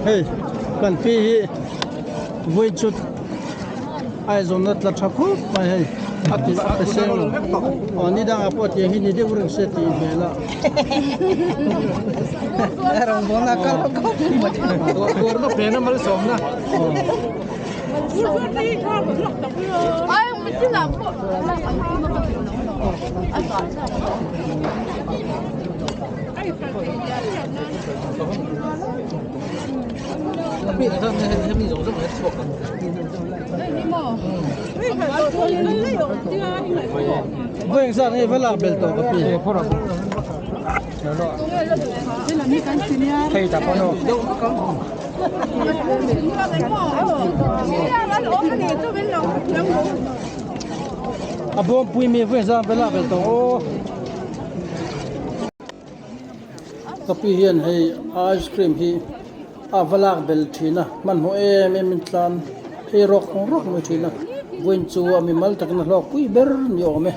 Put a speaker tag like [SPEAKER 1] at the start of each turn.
[SPEAKER 1] Hei kan pi hi vawi chu Aizawn a tla tha khawp mai hei a ti a pe seng lo aw ni dangah pawh tiang hi ni deuh reng se tih hmel a. Vawiin zan hei va lak bel tawh ka pi. A bawmpui mi vawiin zan va lak bel tawh aw. Ka pi hian hei ice cream hi a va lak bel thin a hmanhmawh em em in tlan phei rawk rawk mai thin a vawiin chu a mimal takin a hlawk pui ber ni awm e.